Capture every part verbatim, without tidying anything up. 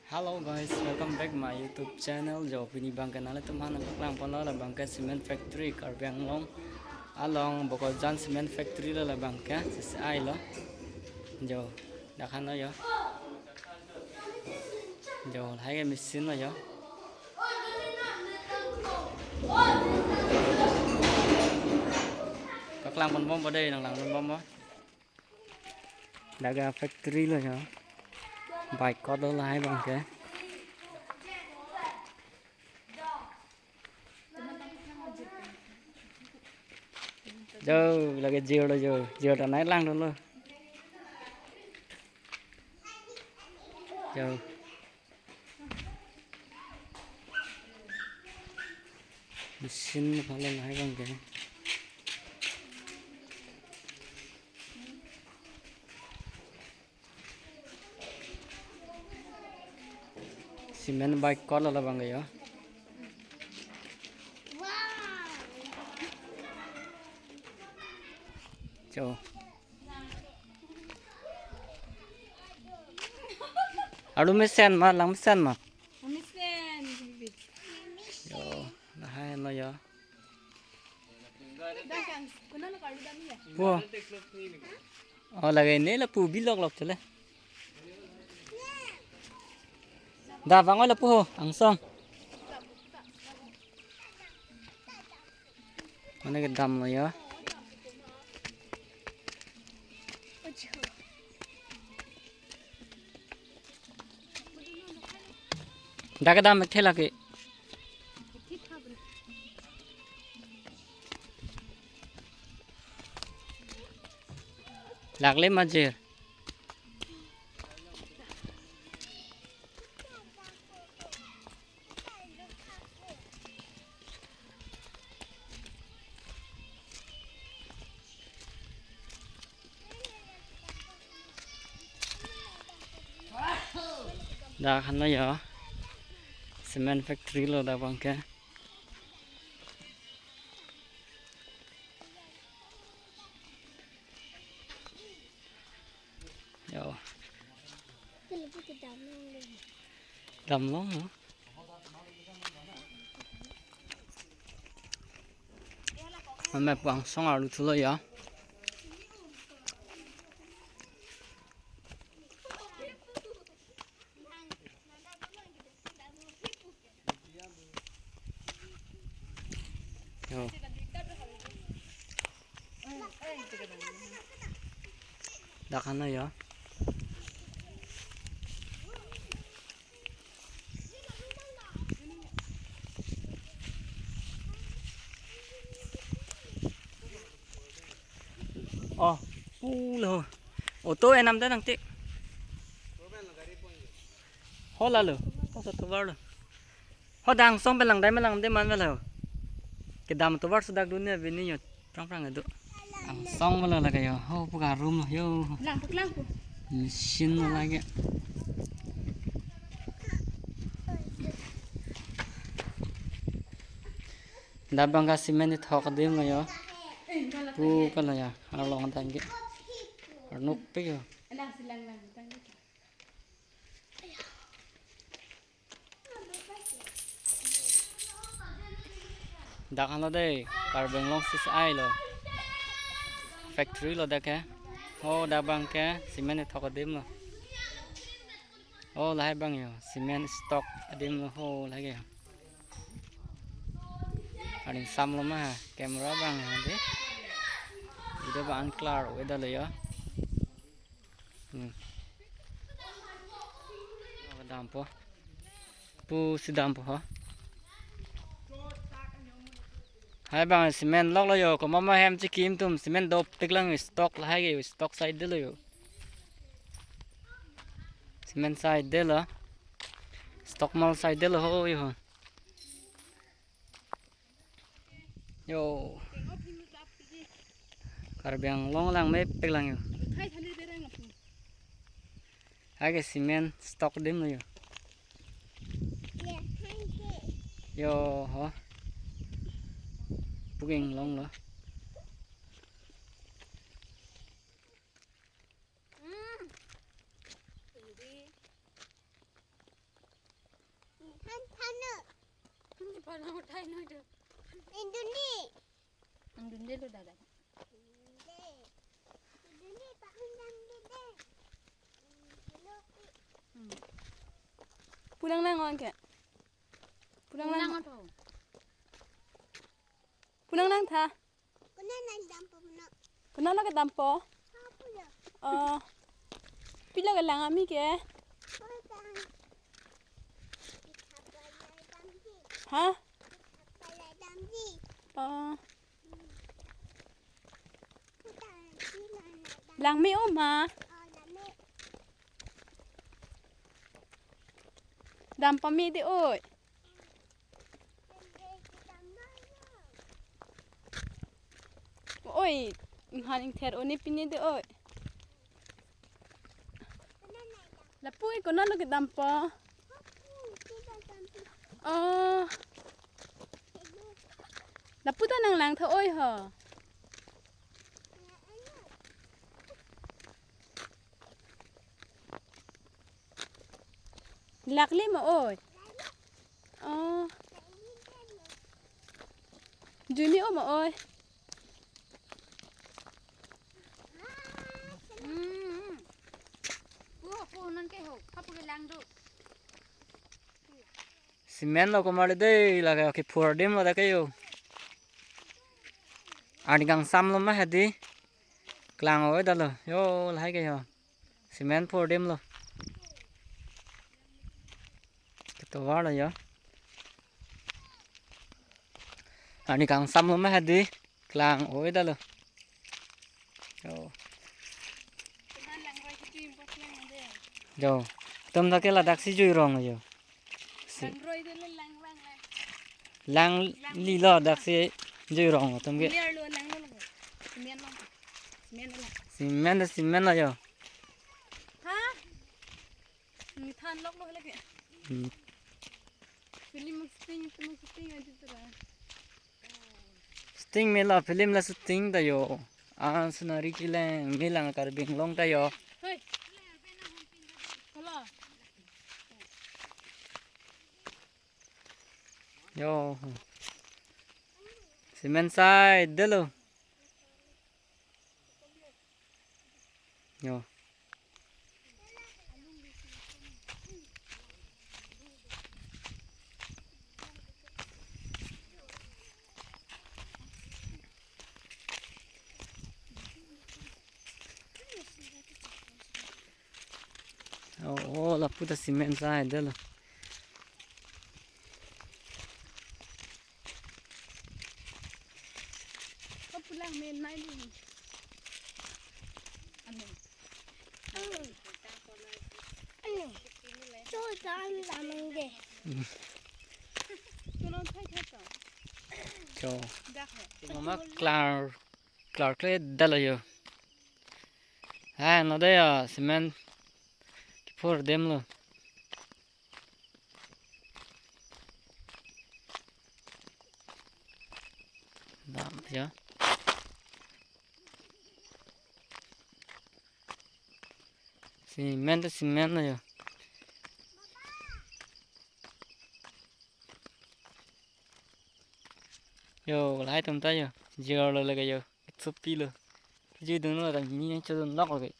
Hello guys, welcome back my YouTube channel. Jo, pini abangke nanglitum aphan nangpaklang ponlo, labangke cement factory Karbi Anglong along Bokajan cement factory lo labangke, C C I lo. Jo, dak an lo jo. Jo, lahai ke machine lo jo. Paklang ponbompo dei, nanglang ponbompo. Dak ke factory lo jo. Baikot lo lahai abangke. Jo, lake jir lo jo. Jir ta nai langdunlo. Jo. Machine aphan lo lahai abangke. Cement baikot lo labangke jo. Jo. Arlo mesen ma, lang mesen ma. Mesen, bibi. Jo, lahai lo jo. Dak kan, kuna lo kalu dami ya? Wo. Oh, lake ne lapu bilok lok chole. Dak bang oi lapu ho, angsong. Mane kedam lo jo. Dak kedam thekthe lake. Lake le majir. Dak an lo jo. Cement factory lo dak abangke. Jo. Damlong lo. Mane pu angsong arlo thulo jo. Jo. Dak an lo jo. Oh, pulo. Auto enam ta nangtik. Ho lalo. Ho sa tovar lo. Ho dak angsong pen langdai ma langdai ma velo. Kedam tovar sudak dunia bini jo. Prang prang adu. Angsong velo lake jo. Ho pu ka room lo jo. Lang pu, lang pu. Machine lo lake. Dak abangke cement ithok adim lo jo. Pu kalo jo. Arlong tangke. Arnuk pe jo. Lang si lang lang tangke. Dak an lo dei, Karbi Anglong C C I lo. Factory lo dak ke. Ho dak abangke cement ithok adim lo. Ho lahai abang jo, cement stock adim lo ho lahai ke. Aning sam lo ma ha, camera abang ha dei. Video abang unclear, weda lo jo. Hmm. Dampo. Pusi dampo ho. Lahai abang cement lok lo jo, komat ma hem chikim atum cement dopik lang stock lahai ke stock side lo jo. Cement side lo. Stock mall side lo ho jo. Jo. Karbi Anglong lang mepik lang jo. Lahai ke cement stock adim lo jo. Jo ho. Booking long lo. Induni. Induni lo dada. Induni. Induni, Pak Indam dede. Hmm. Pu nanglang ong ke. Pu nanglang. Pu nanglang tha. Pu nanglang tha. Kuna nang dampo puno. Kuna lo kedampo? Hapu lo. Oh. Pilo kelang ami ke? Hapu lang. Hapu lang damji. Ha? Hapu lang damji. Oh. Langme oma. Oh, langme. Dam pame dei oi. Oi, inghan ingther o ne pine dei oi. Lapu oi, konat lo kedampo? Oh. Lapu ta nanglang tha oi ho. Lakle ma oi. Oh. Juni o ma oi. Hmm. Pu, pu, non ke ho. Kapu ke lang do. Cement lo komarli dei, lake kephur adim lo dak ke yo. Arni kangsam lo ma hedi. Klang oi dalo. Yo, lahai ke yo. Cement phur adim lo. Ketovar lo yo. Arni kangsam lo ma hedi. Klang oi dalo. Yo. Yo. Tum dak ke ladak si jui rong yo. Si. Lang li lo dak si jui rong tum ke. Cement, cement lo yo. Ha? Hmm, than lok lo lagi. Hmm. Film shooting, film shooting aja tu lah. Shooting mela film la shooting ta yo. Ah, scenery kelang, melang Karbi Anglong ta yo. Hei. Hello. Yo. Cement sai delo. Yo. Oh, oh, lapu ta cement sai delo. Kapulang men mai di. Amen. Amen. Amen. Cho dan lamang de. Cho. Dak he. Mama klar, klar kle dalo yo. Ha, no de ya, cement. Kephur adim lo. Dam ya. Cement ta cement lo yo. Yo, lahai tum ta yo. Jor lo lagi yo. Sopi lo. Jui dun lo ta ni yang chodun lok lagi.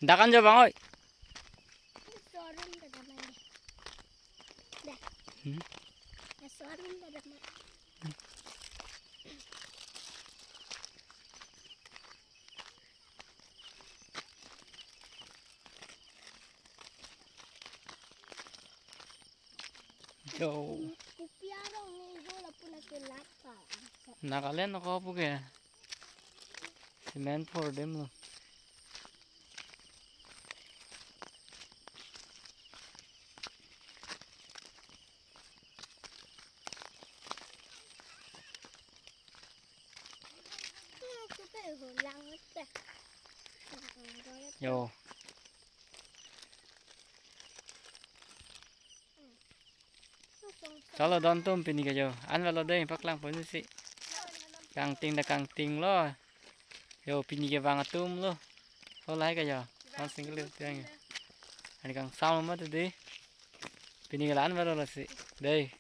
Dakan jo bang oi. Sorin ta daman de. Dah. Hmm? Sorin ta daman. Jo. Kopi arong ni ho lapu na ke lat pa. Nagaland ko pu ke. Cement phur adim lo. Yo. Chalo don atum pini ke jo. An valo dei, paklang ponsi. Kangting ta kangtinglo. Jo, pini ke vang atumlo. Ho lahai ke jo. One single day tiang. Ani kangsam mati dei. Pini ke la-an valo lasi. Dei.